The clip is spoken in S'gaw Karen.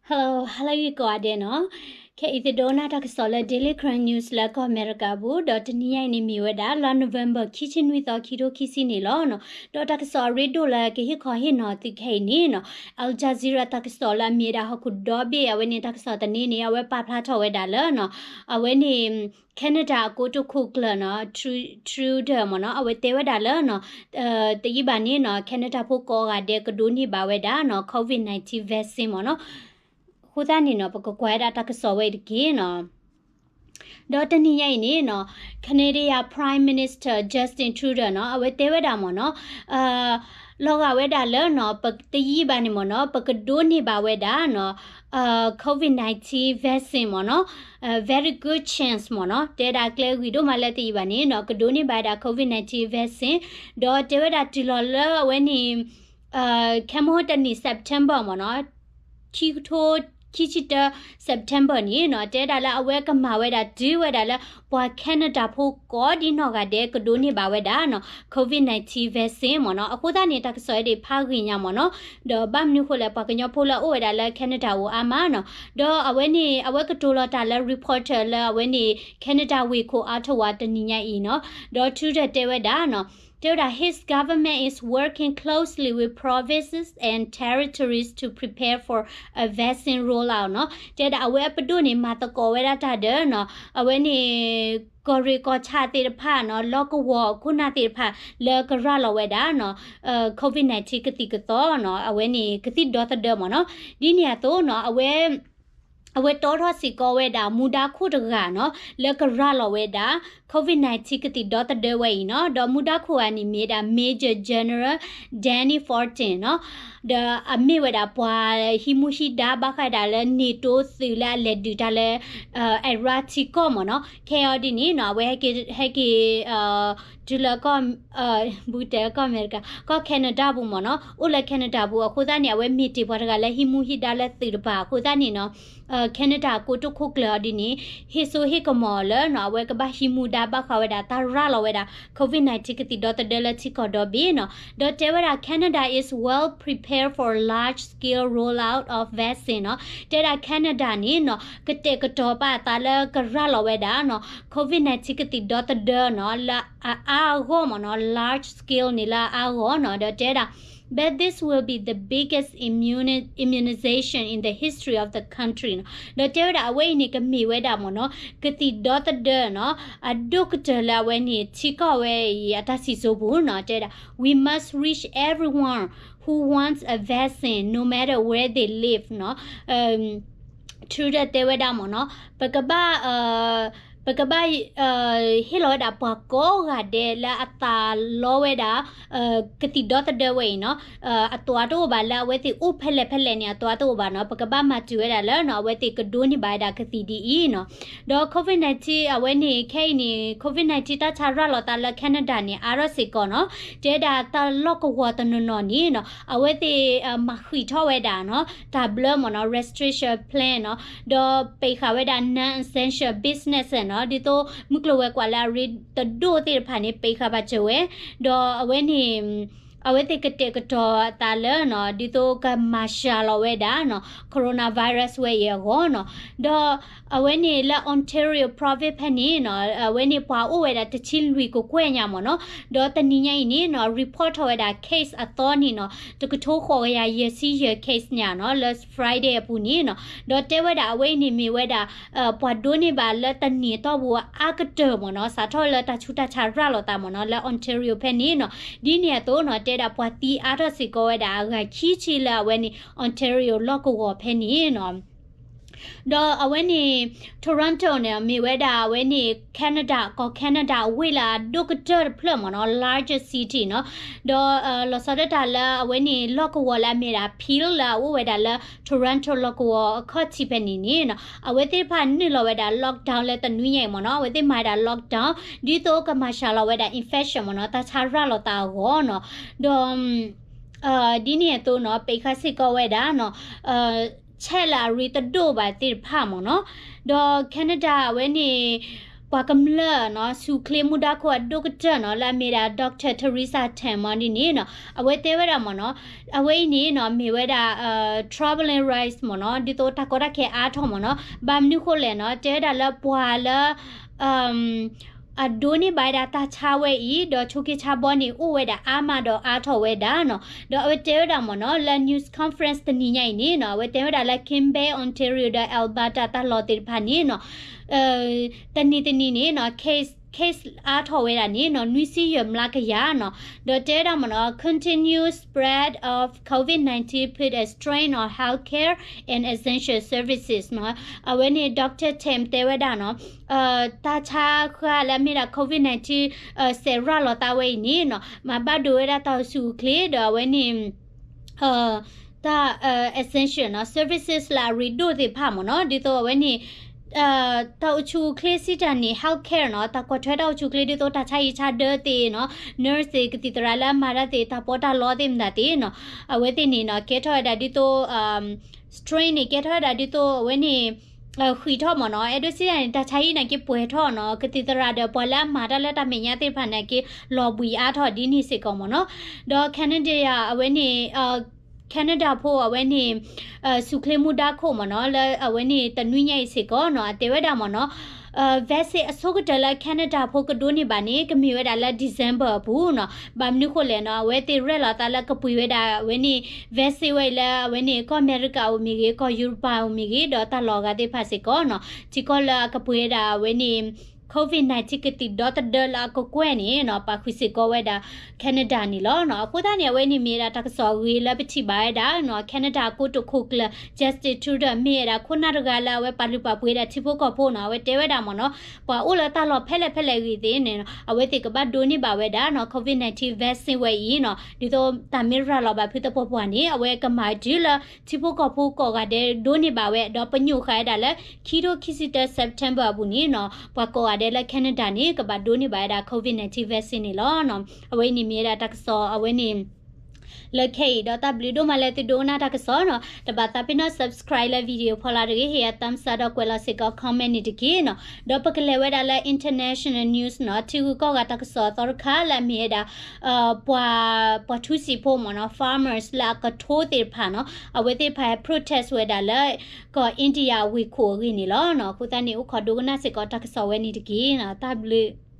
Hello, hello ယကိးဂၤဒဲးနီၤ. ခဲအံၤသုဒိကနၣ်တၢ်ကစီၣ်လၢ Daily Karen News လၢကီၢ်အမဲရကၤအပူၤ, ဒီးတနံၤညါအံၤန့ၣ်မ့ၢ်ဝဲဒၣ်လါ November ခံဆံနွံသီ ခံထိခံဆံန့ၣ်လီၤနီၤ. ဒီးတၢ်ကစီၣ်အရ့ဒိၣ်လၢကဟ့ၣ်ခီဟ့ၣ်နီၤသုခဲအံၤန့ၣ်နီၤ, Al Jazeera တၢ်ကစီၣ်လၢအမ့ၢ်ဝဲဒၣ်ဟီၣ်ခိၣ်ဒီဘ့ၣ် အဝဲန့ၣ်တၢ်ကစီၣ်သန့န့ၣ် အဝဲပာ်ဖျါထီၣ်ဝဲဒၣ်လၢနီၤ, အဝဲန့ၣ် Canada အကိတိာ်ခိၣ်ကျၢၢ်နီၤ, Tru- Trudeau မ့ၢ်နီၤ, အဝဲတဲဝဲဒၣ်လၢနီၤ, တယံာ်ဘၣ်န့ၣ်နီၤ Canada ဖိကိးဂၤဒဲးကဒိးန့ၢ်ဘၣ်ဝဲဒၣ်နီၤ COVID nineteen vaccine မ့ၢ်နီၤ. အဃိသတးန့ၣ်နီၤ ပကကွၢ်ဝဲဒၣ်တၢ်ကစီၣ်ဝဲအံၤတက့ၢ်နီၤ. ဒီးတနံၤညါအံၤန့ၣ်နီၤ Canadian Prime Minister Justin Trudeau နီၤ အဝဲတဲဝဲဒၣ်မ့ၢ်နီၤ, လီၤဂာ်ဝဲဒၣ်လၢနီၤ ပတယံာ်ဘၣ်န့ၣ်မ့ၢ်နီၤ ပကဒိးန့ၢ်ဘၣ်ဝဲဒၣ်နီၤ COVID nineteen vaccine မ့ၢ်နီၤ, very good chance မ့ၢ်နီၤ, တဲဒၣ်ကျဲဂံၢ်ဒိၣ်မးလၢတယံာ်ဘၣ်န့ၣ်နီၤ ကဒိးန့ၢ်ဘၣ်ဝဲဒၣ် COVID nineteen vaccine, ဒီးတဲဝဲဒၣ်တုၤလီၤလၢအဝဲန့ၣ် ခဲမုၢ်တနံၤ September မ့ၢ်နီၤ, ခံကထိခံဆံတၢ September န့ၣ်နီၤ တဲဒၣ်လၢအဝဲကမၤဝဲဒၣ်တုၤဝဲဒၣ်လၢ ပှၤ Canada ဖိကိးဒ်နီၢ်ဂၤဒဲးကဒိးန့ၢ်ဘၣ်ဝဲဒၣ်နီၤ COVID nineteen vaccine မ့ၢ်နီၤ. အဃိသတးန့ၣ် တၢ်ကစီၣ်အံၤဒၣ်ဖးဂ့ၤညါမ့ၢ်နီၤ, ဒီးဘၣ်မနုၤဃိလဲၣ် ပှၤကညီဖိလၢအအိၣ်ဝဲဒၣ်လၢ Canada အိၣ်အါမးနီၤ, ဒီးအဝဲန့ၣ် အဝဲကတိၤလီၤတၢ်လၢ reporter လၢအဝဲန့ၣ် Canada ဝ့ၢ်ခိၣ် Ottawa တနံၤညါအံၤနီၤ, ဒီး Trudeau တဲဝဲဒၣ်နီၤ တဲဝဲဒၣ် his government is working closely with provinces and territories to prepare for a vaccine rollout နီၤ, တဲဒၣ်အဝဲအပဒိၣ်န့ၣ် မၤသကိးဝဲဒၣ်တၢ်ဒီးနီၤ အဝဲန့ၣ် ကီၢ်ရ့ၣ်ကီၢ်ဆၣ်သ့ၣ်တဖၣ်နီၤ လီၢ်ကဝီၤခိၣ်နၢ်သ့ၣ်တဖၣ် လၢကရၤလီၤဝဲဒၣ်နီၤ COVID nineteen ကသံၣ်ကသီနီၤ အဝဲန့ၣ်ကသံၣ်ဒီသဒၢမ့ၢ်နီၤ, ဒ်န့ၣ်အသိးနီၤ အဝဲ အဝဲတီထီၣ်စ့ၢ်ကီးဝဲဒၣ် မူဒါခိၣ်တဂၤနီၤ လၢကရၤလီၤဝဲဒၣ် COVID nineteen ကသံၣ်ဒီသဒၢဝဲအံၤနီၤ, ဒီးမူဒါခိၣ်ဂၤန့ၣ်မ့ၢ်ဝဲဒၣ် Major General Danny Fortin နီၤ, ဒီးအမ့ၢ်ဝဲဒၣ်ပှၤဟံးမူဟံးဒါဘၣ်ဃးဒၣ်လၢ NATO သုးလၢအလဲၤဒုးတၢ်လၢ Iraq ထံကီၢ်မ့ၢ်နီၤ, ခဲအံၤဒ်န့ၣ်နီၤ အဝဲဟဲက့ၤ ဟဲက့ၤ တုၤလၢ ဘူးတဲကီၢ်အမဲရကၤ ကီၢ် Canada ပူၤမ့ၢ်နီၤ, အိၣ်လၢ Canada ပူၤ အဃိသတးန့ၣ် အဝဲမ့ၢ်တ့ၢ်ပှၤတဂၤလၢဟံးမူဟံးဒါလၢသုးတပၤ အဃိသတးန့ၣ်နီၤ Canada ကိတိာ်ခိၣ်ကျၢၢ်အီၤဒ်န့ၣ် ဟ့ၣ်စိဟ့ၣ်ကမီၤလၢနီၤ အဝဲကဘၣ်ဟံးမူဒါဘၣ်ဃးဝဲဒၣ် တၢ်ရၤလီၤဝဲဒၣ် COVID nineteen ကသံၣ်ဒီသဒၢလၢထံကီၢ်ဒီဘ့ၣ်နီၤ, ဒီးတဲဝဲဒၣ် Canada is well prepared for large-scale rollout of vaccine နီၤ, တဲဒၣ် Canada န့ၣ်နီၤ ကတဲာ်ကတီၤပာ်အသးလၢကရၤလီၤဝဲဒၣ်နီၤ COVID nineteen ကသံၣ်ဒီသဒၢနီၤ လၢအအါအဂီၢ်မ့ၢ်နီၤ large scale န့ၣ်လၢအအါဂီၢ်နီၤ, ဒီးတဲဒၣ် but this will be the biggest immuni- immunization in the history of the country နီၤ, ဒီးတဲဝဲဒၣ်အဝဲအံၤန့ၣ်ကမ့ၢ်ဝဲဒၣ်မ့ၢ်နီၤ ကသံၣ်ဒီသဒၢနီၤ အဒိၣ်ကတၢၢ်လၢအဝဲန့ၣ် ထံကီၢ်ဝဲအံၤအတၢ်စံၣ်စိၤပူၤနီၤ, တဲဒၣ် we must reach everyone who wants a vaccine no matter where they live နီၤ, Trudeau တဲဝဲဒၣ်မ့ၢ်နီၤ ပကဘၣ် ပကဘၣ် ဟ့ၣ်လီၤဝဲဒၣ်ပှၤကိးဂၤဒဲးလၢအသးလီဝဲဒၣ် ကသံၣ်ဒီသဒၢဝဲအံၤနီၤ အသွဲတအိၣ်ဘၣ်လၢအဝဲသ့ၣ်အိၣ်ဖဲလဲၣ်ဖဲလဲၣ်န့ၣ် အသွဲတအိၣ်ဘၣ်နီၤ ပကဘၣ်မၤတုၤဝဲဒၣ်လၢနီၤ အဝဲသ့ၣ်ကဒိးန့ၢ်ဘၣ်ဝဲဒၣ်ကသံၣ်ဒ်အံၤနီၤ, ဒီး COVID nineteen အဝဲန့ၣ် ခဲအံၤန့ၣ် COVID nineteen တၢ်ဆါရၤလီၤသးလၢ Canada န့ၣ် အါထီၣ်စ့ၢ်ကီးနီၤ, တဲဒၣ်တၢ်လီၢ်ကဝီၤတနီၤနီၤန့ၣ်နီၤ အဝဲသ့ၣ် မၤဃံးထီၣ်ဝဲဒၣ်နီၤ တၢ်ဘျၢမ့ၢ်နီၤ restriction plan နီၤ, ဒီးပိတ်ဃာ်ဝဲဒၣ် non-essential business နီၤ, ဒ်သိးမုၢ်ကျိၤဝဲၤကွာ်လၢအရ့တဒိၣ်သ့ၣ်တဖၣ်န့ၣ် ပိတ်ဃာ်ဘၣ်စၢၤဝဲ, ဒီးအဝဲန့ၣ် အဝဲသ့ၣ်ကတဲာ်ကတီၤအသးလၢနီၤ ဒ်သိးကမၤစှၤလီၤဝဲဒၣ်နီၤ coronavirus ဝဲအံၤအဂီၢ်နီၤ, ဒီးအဝဲန့ၣ်လၢ Ontario province ဖဲန့ၣ်နီၤ အဝဲန့ၣ်ပှၤအိၣ်ဝဲဒၣ်တဆံလွံၢ်ကကွဲၢ်ညါမ့ၢ်နီၤ, ဒီးတနံၤညါအံၤန့ၣ်နီၤ report ထီၣ်ဝဲဒၣ် case အသီန့ၣ်နီၤ တကထိဃိးကယၤယဲၢ်ဆံယဲၢ် case ညါနီၤ လၢ Friday အပူၤန့ၣ်နီၤ, ဒီးတဲဝဲဒၣ်အဝဲအံၤန့ၣ်မ့ၢ်ဝဲဒၣ် ပှၤဒိးန့ၢ်ဘၣ်လၢတနံၤအတီၢ်ပူၤအါကတၢၢ်မ့ၢ်နီၤ စးထီၣ်လၢတၢ်ဆူးတၢ်ဆါရၤလီၤသးမ့ၢ်နီၤ လၢ Ontario ဖဲန့ၣ်နီၤ, ဒ်န့ၣ်အသိးနီၤ တဲဒၣ်ပှၤသံအါထီၣ်စ့ၢ်ကီးဝဲဒၣ်အဂၤခံဆံလၢအဝဲန့ၣ် Ontario လီၢ်ကဝီၤဖဲန့ၣ်နီၤ. ဒီးအဝဲန့ၣ် Toronto န့ၣ် မ့ၢ်ဝဲဒၣ်အဝဲန့ၣ် Canada ကီၢ် Canada အဝ့ၢ်လၢအဒိၣ်ကတၢၢ်တဖျၢၣ်မ့ၢ်နီၤ largest city နီၤ, ဒီးလီၤဆီဒၣ်တၢ်လၢအဝဲန့ၣ်လီၢ်ကဝီၤလၢအမ့ၢ်ဒၣ် Peel လၢအအိၣ်ဝဲဒၣ်လၢ Toronto လီၢ်ကဝီၤအခီၣ်ထံးဖဲန့ၣ်န့ၣ်နီၤ အဝဲသ့ၣ်တဖၣ်နုာ်လီၤဝဲဒၣ် lockdown လၢတနွံညါအံၤမ့ၢ်နီၤ, အဝဲသ့ၣ်မၤဝဲဒၣ် lockdown ဒ်သိးကမၤစှၤလီၤဝဲဒၣ် infection မ့ၢ်နီၤ တၢ်ဆါရၤလီၤသးအဂီၢ်နီၤ, ဒီး ဒ်န့ၣ်အသိးနီၤ ပိတ်ဃာ်စ့ၢ်ကီးဝဲဒၣ်နီၤ ဆဲးလၢအရ့တဒိၣ်ဘၣ်သ့ၣ်တဖၣ်မ့ၢ်နီၤ, ဒီး Canada အဝဲန့ၣ် ပှၤကမျၢၢ်နီၤ ဆူၣ်ချ့မူဒါခိၣ်အဒိၣ်ကတၢၢ်နီၤ လၢအမ့ၢ်ဒၣ် Doctor Theresa Tam မ့ၢ်ဒ်န့ၣ်နီၤ အဝဲတဲဝဲဒၣ်မ့ၢ်နီၤ အဝဲအံၤန့ၣ်နီၤ မ့ၢ်ဝဲဒၣ် troubling rise မ့ၢ်နီၤ ဒ်သိးတၢ်ကီတၢ်ခဲအါထီၣ်မ့ၢ်နီၤ ဘၣ်မနုၤဃိလဲၣ်နီၤ တဲဝဲဒၣ်လၢပှၤလၢ အဒိးန့ၢ်ဘၣ်ဝဲဒၣ်တၢ်ဆါဝဲအံၤ ဒီးဆိးက့ဆါဘီန့ၣ် အိၣ်ဝဲဒၣ်အါမးဒီးအါထီၣ်ဝဲဒၣ်နီၤ ဒီးအဝဲတဲဝဲဒၣ်မ့ၢ်နီၤ လၢ news conference တနံၤညါအံၤန့ၣ်နီၤ အဝဲတဲဝဲဒၣ်လၢ Quebec, Ontario ဒီး Alberta တၢ်လီၢ်သ့ၣ်တဖၣ်န့ၣ်နီၤ တနံၤတနံၤန့ၣ်နီၤ case case အါထီၣ်ဝဲဒၣ်န့ၣ်နီၤ နွံဆံယဲၢ်မျးကယၤနီၤ ဒီးတဲဝဲဒၣ်မ့ၢ်နီၤ continued spread of COVID nineteen put a strain on healthcare and essential services နီၤ အဝဲန့ၣ် Doctor Tam တဲဝဲဒၣ်နီၤ တၢ်ဆါဃၢ်လၢအမ့ၢ်ဒၣ် COVID nineteen စဲးရၤလီၤသးဝဲအံၤန့ၣ်နီၤ မၤဘၣ်ဒိဝဲဒၣ်တၢ်အိၣ်ဆူၣ်အိၣ်ချ့ ဒီးအဝဲန့ၣ် တၢ် essential နီၤ services လၢအရ့ဒိၣ်သ့ၣ်တဖၣ်မ့ၢ်နီၤ ဒ်သိးအဝဲန့ၣ် တၢ်အိၣ်ဆူၣ်အိၣ်ချ့စံးတၢ်န့ၣ် healthcare နီၤ တၢ်ကွၢ်ထွဲတၢ်အိၣ်ဆူၣ်အိၣ်ချ့ဒ်သိးတၢ်ဆါဟံၣ်ဆါဒၢသ့ၣ်နီၤ nurse သ့ၣ် ကသံၣ်သရၣ်လၢအမၤတၢ်သ့ၣ် တၢ်ပီးတၢ်လီသ့ၣ်မတၤသ့ၣ်နီၤ အဝဲသ့ၣ်န့ၣ်နီၤ ကဲထီၣ်ဝဲဒၣ်ဒ်သိး strain န့ၣ် ကဲထီၣ်ဝဲဒၣ်ဒ်သိးအဝဲန့ၣ် ဃံးထီၣ်မ့ၢ်နီၤ အဲၣ်ဒိးစံးတၢ်န့ၣ် တၢ်ဆါဟံၣ်န့ၣ်က့ၤပှဲၤထီၣ်နီၤ ကသံၣ်သရၣ်ဒီးပှၤလၢအမၤတၢ်လၢတၢ်မဲာ်ညါသ့ၣ်တဖၣ်န့ၣ်က့ၤ လီၤဘှံးအါထီၣ်ဒ်န့ၣ်စ့ၢ်ကီးမ့ၢ်နီၤ ဒီး Canada အဝဲန့ၣ် Canada ဖိအဝဲန့ၣ် ဆူၣ်ချ့မူဒါခိၣ်မ့ၢ်နီၤ လၢအဝဲန့ၣ်တနွံညါအံၤစ့ၢ်ကီးနီၤ အတဲဝဲဒၣ်မ့ၢ်နီၤ vaccine အဆိကတၢၢ်လၢ Canada ဖိကဒိးန့ၢ်ဘၣ်န့ၣ် ကမ့ၢ်ဝဲဒၣ်လၢ December အပူၤနီၤ ဘၣ်မနုၤဃိလဲၣ်နီၤ အဝဲသ့ၣ်ရဲၣ်လီၤသးလၢကပှ့ၤဝဲဒၣ်အဝဲန့ၣ် vaccine ဝဲအံၤလၢအဝဲန့ၣ် ကီၢ်အမဲရကၤအိၣ်မ့ၢ်ဂ့ၤ ကီၢ်ယူရပၤအိၣ်မ့ၢ်ဂ့ၤ ဒီးတၢ်လီၢ်အဂၤသ့ၣ်တဖၣ်စ့ၢ်ကီးနီၤ ထံကီၢ်လၢအကပှ့ၤဝဲဒၣ်အဝဲန့ၣ် COVID nineteen ကသံၣ်ဒီသဒၢလၢအကကွဲၢ်န့ၣ်နီၤ ပာ်ဃုာ်စ့ၢ်ကီးဝဲဒၣ် Canada န့ၣ်လီၤ. အဃိသတးန့ၣ် အဝဲန့ၣ်မ့ၢ်ဝဲဒၣ်တၢ်ကစီၣ်အဂ့ၤလၢပထံၣ်ဘၣ်ဝဲဒၣ်နီၤ Canada ကိတိာ်ခိၣ်ကျၢၢ် Justin Trudeau မ့ၢ်ဝဲဒၣ်ခိၣ်နၢ်တဂၤလၢအဝဲပာ်လုၢ်ပာ်ပှ့ၤဒၣ်ထံဖိကီၢ်ဖိနီၤ အဝဲတဲဝဲဒၣ်မ့ၢ်နီၤ ပှၤအိၣ်လၢတၢ်လီၢ်ဖဲလဲၣ်ဖဲလဲၣ်ဂ့ၤသ့ၣ်န့ၣ် အဝဲသ့ၣ်ကဘၣ်ဒိးန့ၢ်ဘၣ်ဝဲဒၣ်နီၤ COVID nineteen vaccine ဝဲအံၤနီၤ ဒ်သိးတၢ်မ့ၢ်ရၤလီၤဘၣ်ဖုသပှၢ်ပှၢ်န့ၣ် အဝဲကမၤတုၤလၢ ထံဖိကီၢ်ဖိကိးဂၤဒဲးဒိးန့ၢ်ဘၣ်ဝဲ ဒီးပညိၣ်ဃာ်ဝဲဒၣ်လၢ ခံထိခံဆံတၢ September အပူၤန့ၣ်နီၤ ပှၤကိးဂၤဒဲးလၢ Canada န့ၣ် ကဘၣ်ဒိးန့ၢ်ဘၣ်ဝဲဒၣ် COVID nineteen vaccine န့ၣ်လီၤ. အဝဲအံၤန့ၣ်မ့ၢ်ဝဲဒၣ်တၢ်ကစီၣ်အဝဲန့ၣ် လၢခဲအံၤ ဒီးတၢ်ဘျုးဒိၣ်မးလၢသုဒိကနၣ်တၢ်ကစီၣ်နီၤ တဘၣ်သးပ့ၤနီၣ် subscribe လၢ video ဖီလာ်တဂ့ၤ ဟ့ၣ်ယၤ thumbs up ဒီးကွဲးလီၤစ့ၢ်ကီး comment န့ၣ်တက့ၢ်နီၤ ဒီးပကလဲၤဝဲဒၣ်လၢ international news နီၤ ထံဂုၤကီၢ်ဂၤတၢ်ကစီၣ်အသီတခါလၢအမ့ၢ်ဝဲဒၣ် ပှၤ ပှၤထူစံာ်ဖိမ့ၢ်နီၤ farmers လၢအကထိသ့ၣ်တဖၣ်နီၤ အဝဲသ့ၣ်တဖၣ် protest ဝဲဒၣ်လၢ ကီၢ် India ဝ့ၢ်ခိၣ်အဂ့ၢ်န့ၣ်လီၤ. အဃိသတးန့ၣ် အိၣ်ခိးဒိကနၣ်စ့ၢ်ကီးတၢ်ကစီၣ်ဝဲန့ၣ်တက့ၢ်နီၤ တၢ်ဘျုး